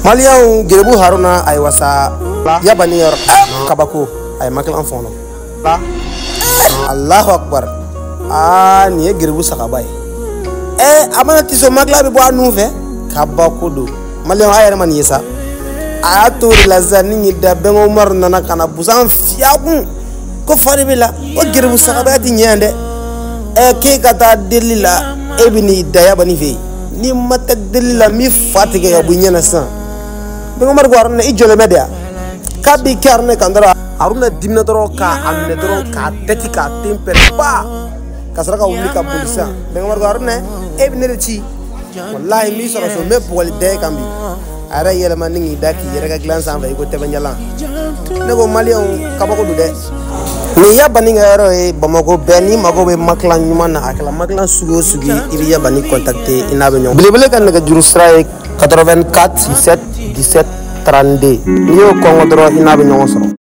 Maliyɛnw, Gerebu Haruna, ayiwa sa, Yabani yɔrɔ kabako, a ye makilan fɔɔnɔ. Alahu akbar! Aa, nin ye Gerebu sagaba ye. Ɛ, a mana tiso, makila bɛ bɔ a nun fɛ. Kabako don, maliyɛnw, a yɛrɛ ma nin ye sa. A y'a to de la sisan ni y'i da, Bɛnkɛ Umaru nana ka na busan fiyɛ kun ko fa de bɛ la ko Gerebu sagabaya ti ɲɛ yan dɛ. Ɛ, k'e ka taa deli la, e bɛ n'i da Yabani fɛ yen, n'i ma taa deli la, n b'i fa tigɛ ka bɔ i ɲɛ na sisan. Bɛnkɛ Umaru ko Haruna, i jɔlen bɛ de yan k'a b'i kɛ Haruna kan dɔrɔn. Haruna dimina dɔrɔn k'a minɛ dɔrɔn k'a tɛti k'a ten pɛrɛn pa ka sɔrɔ ka wuli ka boli sisan. Bɛnkɛ Umaru ko Haruna, e bɛ ne de ci, walahi n b'i sɔrɔ so, n bɛ bugɔli da e kan bi. A yɛrɛ yɛlɛma ni k'i da k'i yɛrɛ ka dilan sanfɛ i ko tɛbɛnjalan. Ne ko maliyɛnw, kabako don dɛ. Nin Yabani ka yɔrɔ ye Bamakɔ bɛɛ. N'i mago bɛ makilan ɲuman na, a kɛla makilan sugu o sugu ye, i bɛ Yabani contacter, i n'a bɛ ɲɔgɔn. Belebele ka nɛgɛjuru sira ye 84 7 17 32. N'i y'o kɔngɔ dɔrɔn, i n'a bɛ ɲɔgɔn sɔrɔ.